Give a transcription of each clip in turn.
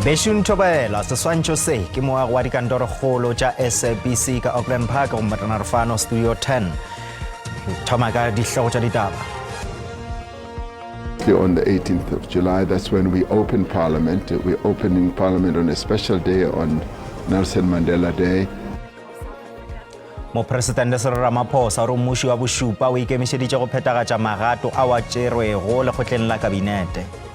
Bešung Thobela, seswantšho se ke moago wa dikantorokgolo tša SABC ka Auckland Park go Mmatana Rfano Studio 10. Re thoma ka dihlogo tša ditaba. On the 18th of July, that's when we open Parliament. We're opening Parliament on a special day on Nelson Mandela Day. Mopresidente Cyril Ramaphosa o re mmuši wa bošupa o ikemišeditše go phethagatša magato ao a tšerwego lekgotleng la kabinete.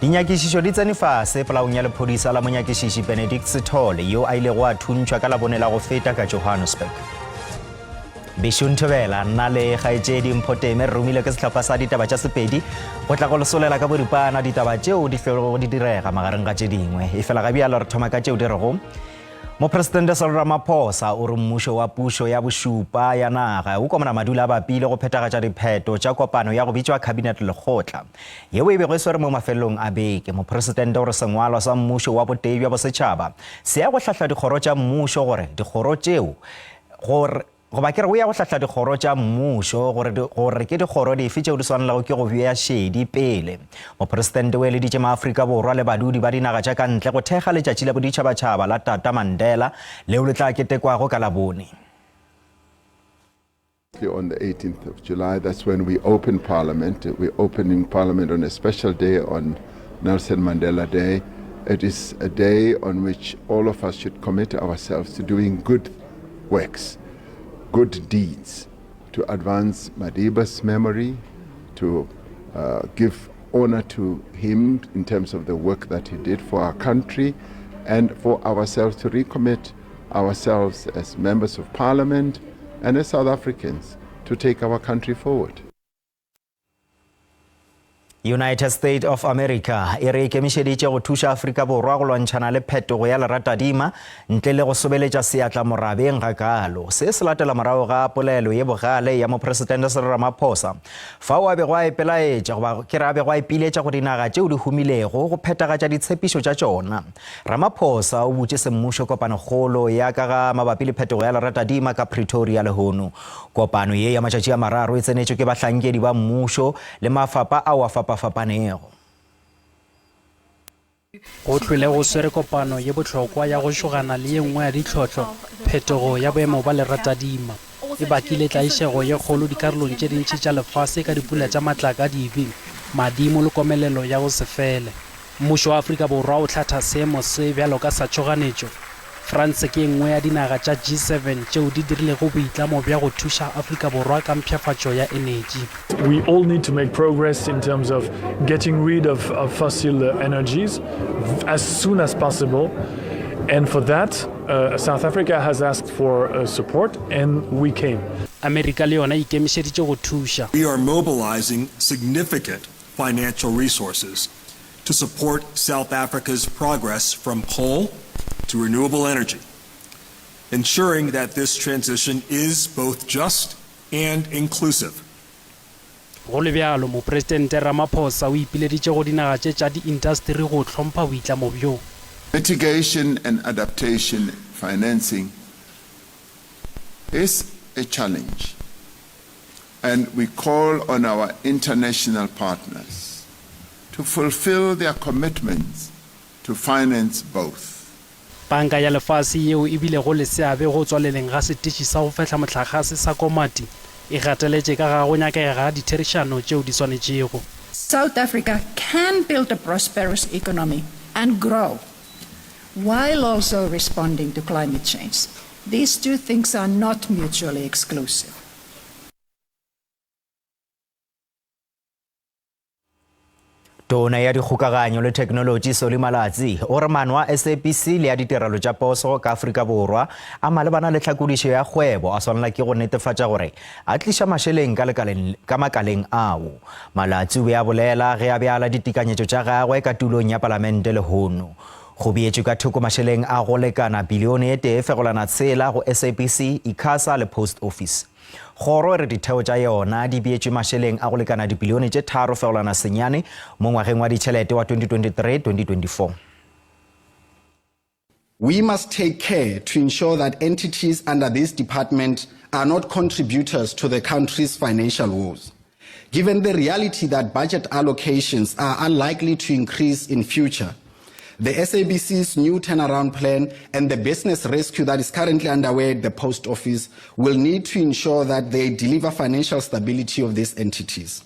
Dinyakišišo di tsene fase polaong ya lephodisa la monyakišiši Benedict Sithole yo a ilego a thuntšhwa ka Labone la go feta ka Johannesburg. Bešong Thobela, nna le kgaetšedi Mpho Teme re romilwe ke sehlopha sa ditaba tša Sepedi go tla go le solela ka boripana ditaba tšeo di hlwego di direga magareng ga tše dingwe. Efela ga bjalo re thoma ka tšeo di rego Mopresidente Cyril Ramaphosa o re mmušo wa pušo ya bošupa ya naga o komana madula a bapile go phethagatša dipheto tša kopano ya go bitšwa Cabinet Lekgotla yeo e bego e swere mo mafelelong a beke. Mopresidente o re sengwalwa sa mmušo wa botee bja bosetšhaba se ya go hlahla dikgoro tša mmušo gore dikgoro tšeo gore goba ke re o ya go hlahla dikgoro tša mmušo gore gore ke dikgoro dife tšeo di swanelago ke go bea šedi pele. Mopresidente o eleditše maAfrika Borwa le badudi ba dinaga tša ka ntle go thekga letšatši la boditšhabatšhaba la Tata Mandela leo le tla ketekwago ka Labone. On the 18th of July, that's when we open Parliament. We're opening Parliament on a special day on Nelson Mandela Day. It is a day on which all of us should commit ourselves to doing good works, good deeds, to advance Madiba's memory, to uh, give honor to him in terms of the work that he did for our country, and for ourselves to recommit ourselves as members of parliament and as South Africans to take our country forward. United States of America e re ikemišeditše go thuša Afrika Borwa go lwantšhana le phetogo ya leratadima ntle le go sobeletša seatla morabeng gakaalo. Se se latela morago ga polelo ye bogale ya Mopresidente Cyril Ramaphosa fao a bego a ipelaetša goba ke re a bego a ipiletša go dinaga tšeo di humilego go phethagatša ditshepišo tša tšona. Ramaphosa o butše semmušo kopanokgolo ya ka ga mabapi le phetogo ya leratadima ka Pretoria lehono. Kopano ye ya matšatši a mararo e tsenetšwe ke bahlankedi ba mmušo le mafapa ao a fapafapanego. Go hlwele go swere kopano ye bohlokwa ya go šogana le ye nngwe ya ditlhohlo, phetogo ya boemo bja leratadima. E bakile tlaišego ye kgolo dikarolong tše dintši tša lefase ka dipula tša matlakadibe, madimo le komelelo ya go se fele. Mmušo wa Afrika Borwa o hlatha seemo se bjalo ka sa tšhoganetšo. France ke e nngwe ya dinaga tša G7 tšeo di dirilego boitlamo bja go thuša Afrika Borwa ka mpshafatšo ya enetši. We all need to make progress in terms of getting rid of, of fossil energies as soon as possible. And for that, uh, South Africa has asked for uh, support and we came. Amerika le yona e ikemišeditše go thuša. We are mobilizing significant financial resources to support South Africa's progress from coal to renewable energy, ensuring that this transition is both just and inclusive. Go le bjalo, Mopresidente Ramaphosa o ipileditše go dinaga tše tša diintasteri go hlompha boitlamo bjo. Mitigation and adaptation financing is a challenge and we call on our international partners to fulfill their commitments to finance both. Panka ya Lefase yeo e bilego le seabe go tswaleleng ga setiši sa go fehla mohlagase sa Komati e gateletše ka ga go nyakega ga ditherišano tšeo di swanetšego. South Africa can build a prosperous economy and grow while also responding to climate change. These two things are not mutually exclusive. Tona ya Dikgokaganyo le Theknolotši Solly Malatsi o re maano a SABC le a ditirelo tša poso ka Afrika Borwa a malebana le tlhakodišo ya kgwebo a swanela ke go netefatša gore a tliša mašeleng ka lekaleng ka makaleng ao. Malatsi o be a bolela ge a be a ala ditekanyetšo tša gagwe ka tulong ya palamente lehono. Go beetšwe ka thoko mašeleng a go lekana bilione e tee fegolana tshela go SABC, Icasa le Post Office. Kgoro e re ditheo tša yona di beetšwe mašeleng a go lekana dibilione tše 3.9 mo ngwageng wa ditšhelete wa 2023-2024. We must take care to ensure that entities under this department are not contributors to the country's financial woes. Given the reality that budget allocations are unlikely to increase in future, the SABC's new turnaround plan and the business rescue that is currently underway at the post office will need to ensure that they deliver financial stability of these entities.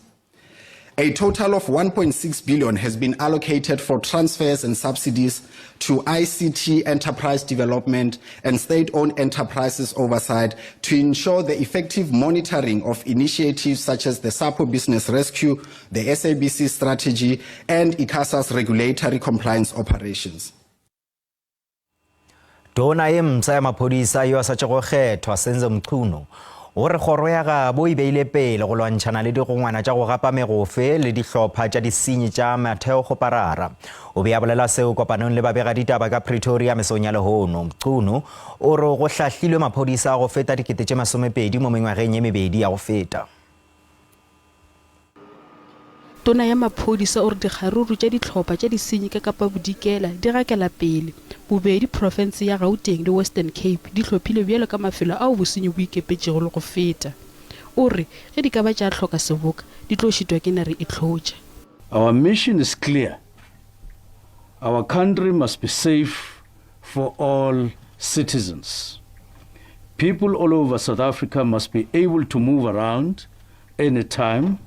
A total of 1.6 billion has been allocated for transfers and subsidies to ICT enterprise development and state-owned enterprises oversight to ensure the effective monitoring of initiatives such as the SAPO Business Rescue, the SABC strategy, and ICASA's regulatory compliance operations. Tona ye mpsha ya maphodisa yo a sa tšego kgethwa, Senzo Mchunu, o re kgoro ya gabo e beile pele go lwantšhana le digongwana tša go gapa megofe le dihlopha tša disenyi tša matheokgoparara. O be a bolela seo kopanong le babegaditaba ka Pretoria mesong ya lehono. Mchunu o re go hlahlilwe maphodisa a go feta 20,000 mo mengwageng ye mebedi ya go feta. Tona ya maphodisa o re dikgaruru tša dihlopha tša disenyi ka Kapa Bodikela di gakela pele. Bobedi profense ya Gauteng le Western Cape di hlophilwe bjalo ka mafelo ao bosenyi bo ikepetšego le go feta. O re ge di ka ba tša hloka seboka, di tlo šitwa ke nare e hlotša. Our mission is clear, our country must be safe for all citizens. People all over South Africa must be able to move around anytime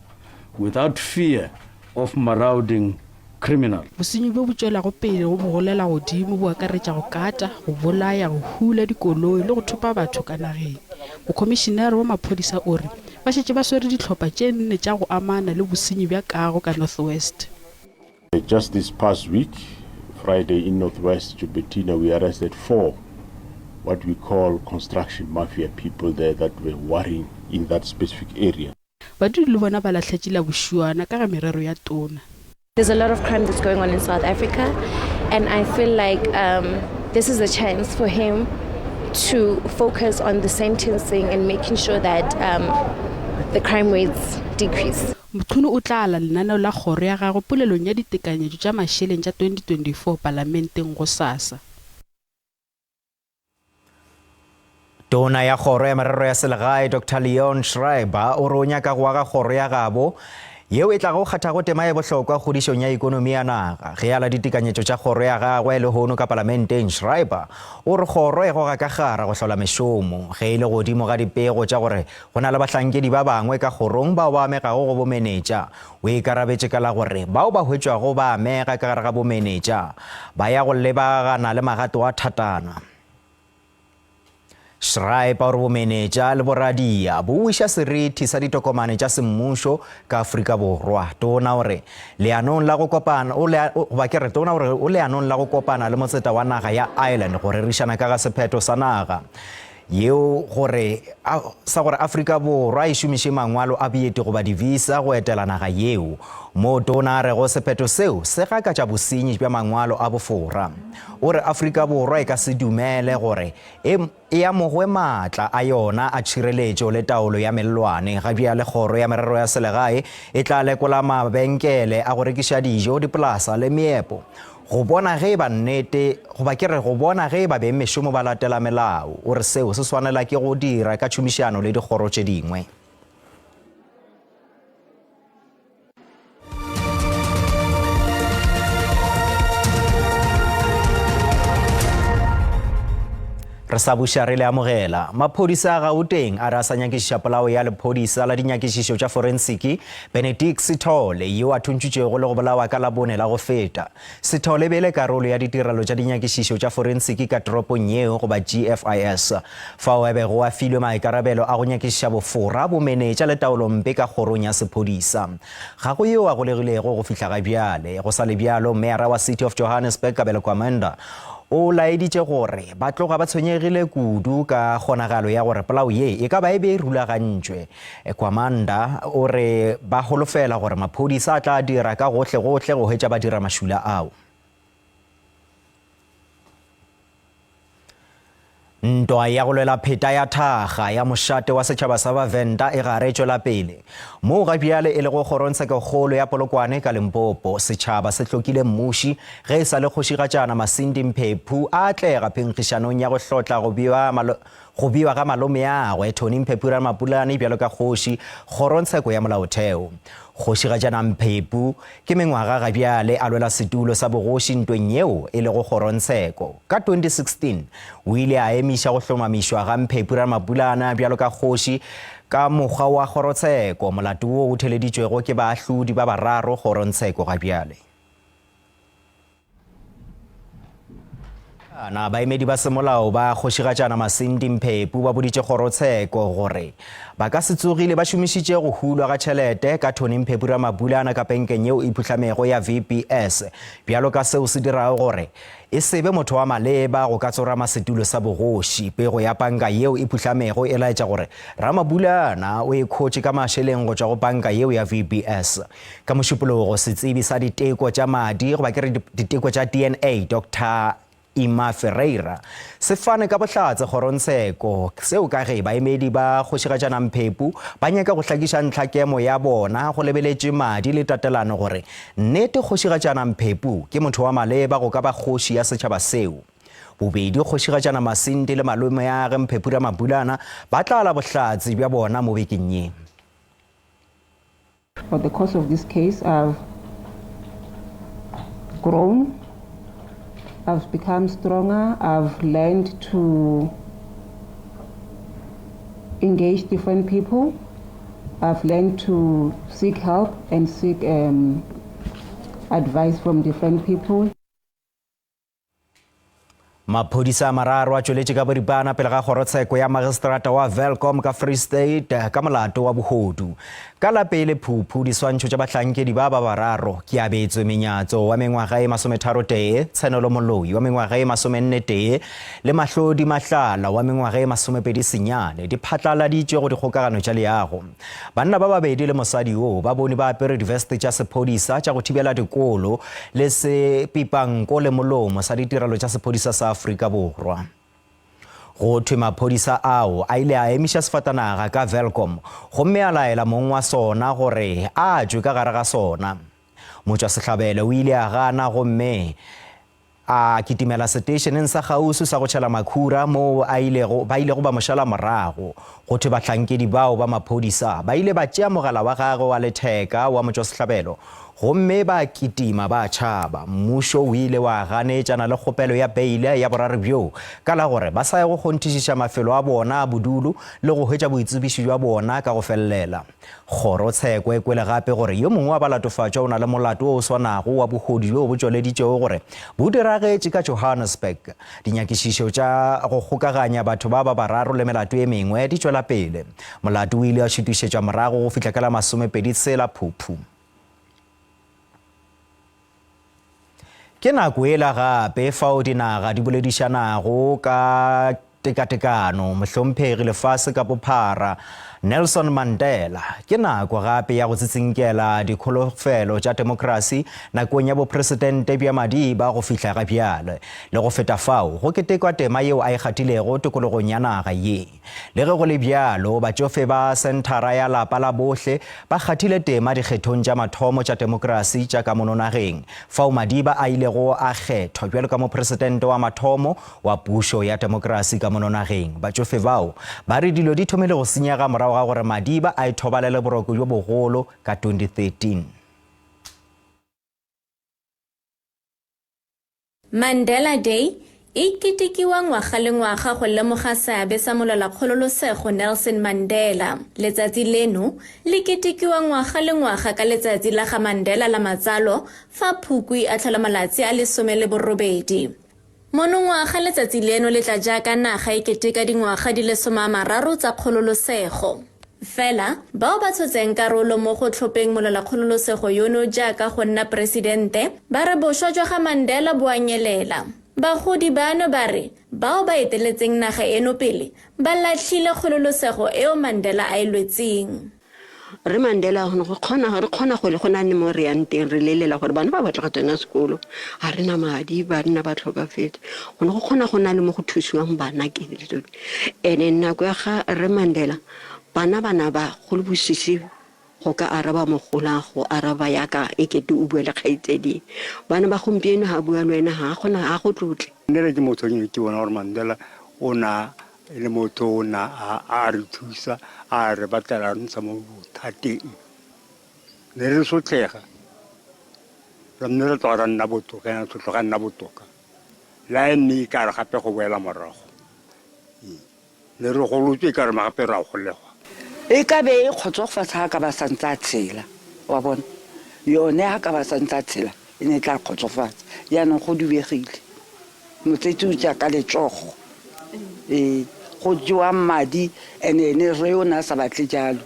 without fear of marauding criminals. Bosenyi bjo bo tšwelago pele go bo golela godimo bo akaretša go kata, go bolaya, go hula dikoloi le go thopa batho ka nageng. Mokhomišinare wa maphodisa o re ba šetše ba swere dihlopha tše nne tša go amana le bosenyi bja kago ka North West. Just this past week, Friday in North West, Joubertina, we arrested 4 what we call construction mafia people there that were worrying in that specific area. Badudi le bona ba lahletše la bošuana ka ga merero ya tona. There's a lot of crime that's going on in South Africa and I feel like um, this is a chance for him to focus on the sentencing and making sure that um, the crime rates decrease. Mchunu o tla ala lenaneo la kgoro ya gagwe polelong ya ditekanyetšo tša mašeleng tša 2024 palamenteng gosasa. Tona ya Kgoro ya Merero ya Selegae Doctor Leon Schreiber o re o nyaka go aga kgoro ya gabo yeo e tlago kgathago tema e bohlokwa kgodišong ya ikonomi ya naga. Ge a la ditekanyetšo tša kgoro ya gagwe lehono ka palamenteng, Schreiber o re kgoro e goga ka gara go hlola mešomo. Ge e le godimo ga dipego tša gore Go na le bahlankedi ba bangwe ka kgorong bao ba amegago go bomenetša. O ikarabetše ka la gore bao ba hwetšwago ba amega ka gare ga bomenetša ba ya go lebagana le magato a thatana. Schreiber o re bomenetša le boradia bo wiša seriti sa ditokomane tša semmušo ka Afrika Borwa. Tona o re leanong la go kopana o le, goba ke re tona o re o leanong la go kopana le motseta wa naga ya Ireland go rerišana ka ga sephetho sa naga yeo gore a, sa gore Afrika Borwa e šomiše mangwalo a boeti goba di-visa go etela naga yeo, moo tona a rego sephetho seo se gakatša bosenyi bja mangwalo a bofora. O re Afrika Borwa e ka se dumele gore e, e amogwe maatla a yona a tšhireletšo le taolo ya mellwane. Ga bjale Kgoro ya Merero ya Selegae e tla lekola mabenkele a go rekiša dijo, dipolasa le meepo Go bona ge e ba nnete, goba ke re go bona ge e ba bengmešomo ba latela melao. O re seo se swanela ke go dira ka tšhomišano le dikgoro tše dingwe. Re sa buša re le amogela. Maphodisa a Gauteng a re a sa nyakišiša polao ya lephodisa la dinyakišišo tša forensiki Benedict Sithole yo a thuntšitšwego le go bolawa ka Labone la go feta. Sithole e be e le karolo ya ditirelo tša dinyakišišo tša forensiki ka toropong yeo goba GFIS, fao a bego a filwe maikarabelo a go nyakišiša bofora, bomenetša le taolompe ka kgorong ya sephodisa. Ga go yo a golegilego go fihla ga bjale. Go sa le bjalo, Meyara wa City of Johannesburg Kabelo Gwamanda o laeditše gore ba tloga ba tshwenyegile kudu ka kgonagalo ya gore polao ye e ka ba e be e rulagantšwe. Gwamanda o re ba holofela gore maphodisa a tla dira ka gohlegohle go hwetša badiramašula ao. Ntwa ya go lwela pheta ya thaga ya mošate wa setšhaba sa Ba-Venda e gare e tšwela pele. Moo ga bjale e lego kgorongtshekokgolo ya Polokwane ka Limpopo, setšhaba se hlokile mmuši ge e sa le Kgošigatšana Masindi Mphephu a atlega phenkgišanong ya go hlotla go bewa go bewa ga malomeagwe Tony Mphephu Ramapulane bjalo ka kgoši kgorongtsheko ya molaotheo. Kgošigatšana Mphephu Ke mengwaga ga bjale a lwela setulo sa bogoši ntweng yeo e lego kgorongtsheko. Ka 2016, o ile a emiša go hlomamišwa ga Mphephu Ramapulana bjalo ka kgoši ka mokgwa wa kgorotsheko, molato wo o theleditšwego ke baahlodi ba bararo kgorongtsheko ga bjale. Na baemedi ba semolao ba Kgošigatšana Masindi Mphephu ba boditše kgorotsheko gore ba ka se tsogile ba šomišitše go hulwa ga tšhelete ka Tony Mphephu Ramabulana ka penkeng yeo e phuhlamego ya VBS bjalo ka seo se dirago gore e se be motho wa maleba go ka tsorama setulo sa bogoši. Pego ya panka yeo e phuhlamego e laetša gore Ramabulana o e khotše ka mašeleng go tšwa go panka yeo ya VBS. Ka Mošupologo, setsebi sa diteko tša madi goba ke re diteko tša DNA, Doctor Ima Ferreira, se fane ka bohlatse kgorongtsheko seo ka ge baemedi ba Kgošigatšana Mphephu ba nyaka go hlakiša ntlhakemo ya bona go lebeletšwe madi le tatelano gore nnete Kgošigatšana Mphephu ke motho wa maleba go ka ba kgoši ya setšhaba seo. Bobedi Kgošigatšana Masindi le malomeage Mphephu Ramabulana ba tla ala bohlatse bja bona mo bekeng ye. For the course of this case, I've grown, I've become stronger, I've learned to engage different people, I've learned to seek help and seek um, advice from different people. Maphodisa a mararo a tšweletše ka boripana pele ga kgorotsheko ya magistrata wa Welkom ka Free State ka molato wa bohodu. Ka la pele Phuphu, diswantšho tša bahlankedi ba ba bararo, Keabetswe Menyatso wa mengwaga e masometharotee, Tshenolo Moloi wa mengwaga e masomennetee le Mahlodi Mahlala wa mengwaga e masomepedi senyane, di phatlaladitšwe go dikgokagano tša leago. Banna ba babedi le mosadi yoo ba bone ba apere diveste tša sephodisa tša go thibela dikolo le sepipanko le molomo sa ditirelo tša sephodisa sa Afrika Borwa. Go thwe maphodisa ao a ile a emiša sefatanaga ka Welkom gomme a laela mong wa sona gore a tšwe ka gare ga sona. Motšwasehlabelo o ile a gana gomme A kitimela seteišeneng sa kgauswi sa go tšhela makhura moo a ilego, ba ilego ba mo šala morago. Go thwe bahlankedi bao ba maphodisa ba ile ba tšea mogala wa gagwe wa letheka wa motšwasehlabelo gomme ba kitima ba tšhaba. Mmušo o ile wa ganetšana le kgopelo ya beile ya boraro bjoo ka la gore ba sa ye go kgonthišiša mafelo a bona a bodulo le go hwetša boitsebišo bja bona ka go felelela. Kgorotsheko e kwele gape gore yo mongwe wa balatofatšwa o na le molato wo o swanago wa bohodu bjo bo tšweleditšego gore bo diragetše ka Johannesburg. Dinyakišišo tša go kgokaganya batho ba ba bararo le melato e mengwe di tšwela pele. Molato o ile wa šutišetšwa morago go fihla ka la masomepedi tshela Phuphu. Ke nako yela gape fao dinaga di boledišanago ka tekatekano, Mohlomphegi lefase ka bophara Nelson Mandela. Ke nako gape ya go tsitsinkela dikholofelo tša temokrasi nakong ya bopresidente bja Madiba go fihla ga bjale. Le go feta fao, go ketekwa tema yeo a e kgathilego tokologong ya naga ye. Le ge go le bjalo, batšofe ba Senthara ya Lapa la Bohle ba kgathile tema dikgethong tša mathomo tša temokrasi tša ka mono nageng, fao Madiba a ilego a kgethwa bjalo ka mopresidente wa mathomo wa pušo ya temokrasi ka mono nageng. Batšofe bao ba re dilo di thomile go senyega morago ga gore Madiba a ithobalele boroko bjo bogolo ka 2013. Mandela Day e ketekiwa ngwaga le ngwaga go lemoga seabe sa molwelakgololosego Nelson Mandela. Letsatsi leno le ketekiwa ngwaga le ngwaga ka letsatsi la ga Mandela la matsalo fa Phukwi a tlhola malatsi a 18. Monongwaga letsatsi leno le tla jaaka naga e keteka dingwaga di le somamararo tsa kgololosego. Fela, bao ba tshotseng karolo mo go tlhopheng molwelakgololosego yono jaaka go nna poresidente, ba re boswa jwa ga Mandela bo a nyelela. Bagodi bano ba re bao ba eteletseng naga eno pele ba latlhile kgololosego eo Mandela a e lwetseng. Re Mandela go go kgona re kgona go le go na le mo re yang teng re lelela gore bana ba batla go tsena sekolo ga re na madi banna ba tlhokafetse go ne go kgona go na le mo go thusiwang bana ke ene nako ya ga re Mandela bana bana ba go le bosisi go ka araba mogola go araba yaka e kete o bua le kgaitseding bana ba gompieno ga bua le wena ga gona ga go tlotle. Mandela ke motho ke bona gore Mandela o na E le motho o na a a re thusa, a re batlela a re ntsha mo bothateng. Ne re sotlega, ra mme re tloga ra nna botoka, ya tloga ga nna botoka. Le ha e nne e kare gape go boela morago. Ne re golotswe e kare gape ra golegwa. E ka be e kgotsofatsa ha ka ba santse a tshela, wa bona. Yone ha ka ba santse a tshela, e ne e tla kgotsofatsa. Jaanong go dubegile. Motsetsi o ja ka letsogo. Ee, go jewa madi and ene rre o ne a sa batle jalo.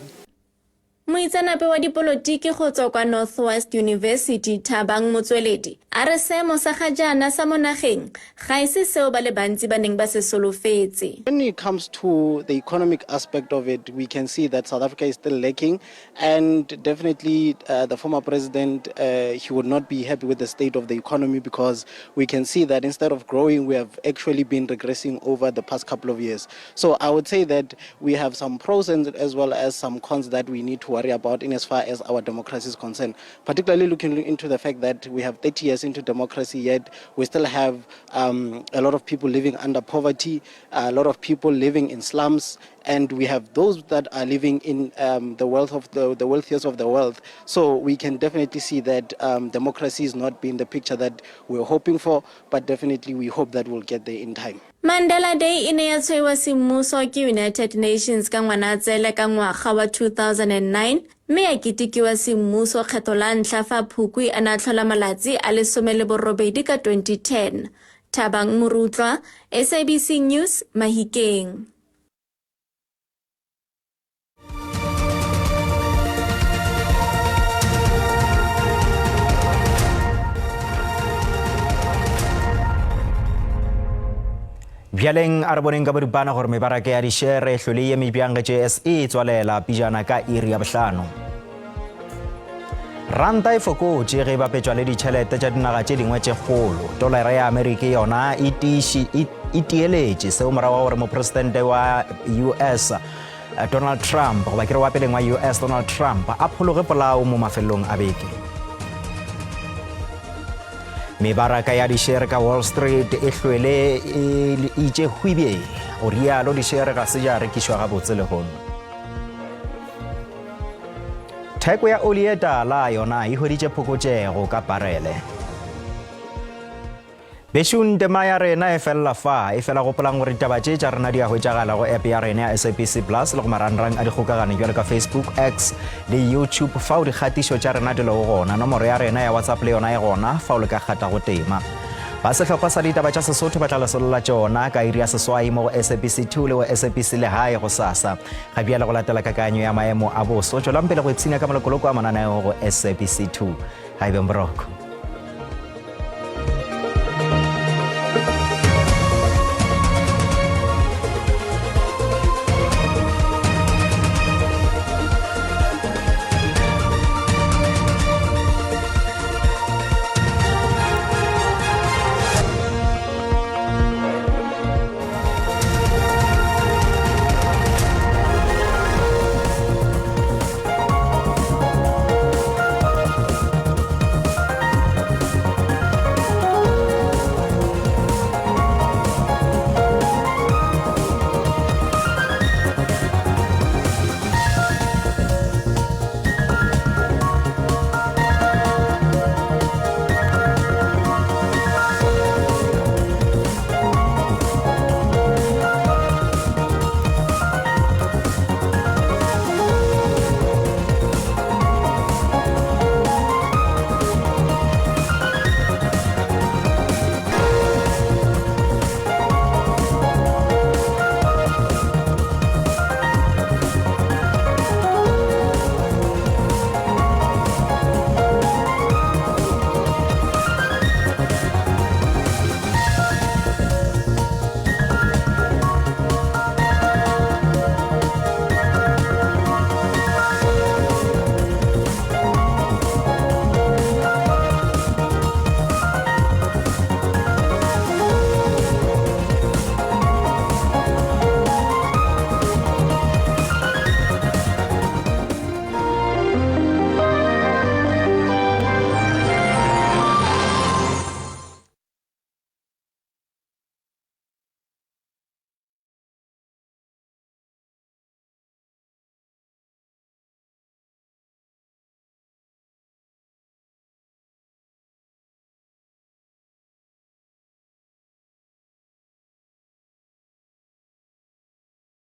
Moitseanape wa dipolotiki go tswa kwa North West University, Thabang Motsweledi, a re seemo sa ga jaana sa mo nageng ga e se seo ba le bantsi ba neng ba se solofetse. When it comes to the economic aspect of it, we can see that South Africa is still lacking And definitely, uh, the former president, uh, he would not be happy with the state of the economy because we can see that instead of growing, we have actually been regressing over the past couple of years. So I would say that we have some pros and as well as some cons that we need to worry about in as far as our democracy is concerned, particularly looking into the fact that we have 30 years into democracy, yet we still have um, a lot of people living under poverty, a lot of people living in slums, and we have those that are living in um, the wealth of the, the wealthiest of the wealth. So we can definitely see that um, democracy is not being the picture that we're hoping for, but definitely we hope that we'll get there in time. Mandela Day e ne ya tshwaiwa semmuso ke United Nations ka Ngwanatsele ka ngwaga wa 2009 mme ya ketekiwa semmuso kgetho la ntlha fa Phukwi a ne a tlhola malatsi a le 18 ka 2010. Thabang Morutlwa, SABC News, Mahikeng. Bjaleng a re boneng ka boripana gore mebaraka ya dišere e hlole e eme bjang ge JSE e tswalela pijana ka iri ya bohlano. Ranta e fokotše ge e bapetšwa le ditšhelete tša dinaga tše dingwe tše kgolo. Tolara ya Amerika yona e tiiši e tieletše seo morago ga gore mopresidente wa US Donald Trump goba ke re wa peleng wa US Donald Trump a phologe polao mo mafelelong a beke. Mebaraka ya dišere ka Wall Street e hlwele e itše hwibye go rialo dišere ga se ja rekišwa gabotse lehono. Theko ya oli e tala yona e hweditše phokotšego ka parele. Bešung tema ya rena e felela fa, e fela gopolang gore ditaba tše tša rena di a hwetšagala go app ya rena ya SABC Plus le go marangrang a dikgokagano bjalo ka Facebook, X le YouTube fao dikgatišo tša rena di lego gona. Nomoro ya rena ya WhatsApp le yona e gona fao le ka kgatago tema. Ba sehlopha sa ditaba tša Sesotho ba tla le solola tšona ka iri ya seswai mo go SABC 2 le go SABC Lehae gosasa. Ga bjale go latela kakanyo ya maemo a boso. Tšwelang pele go ipshina ka malokoloko a mananeo go SABC 2. Ga e beng boroko.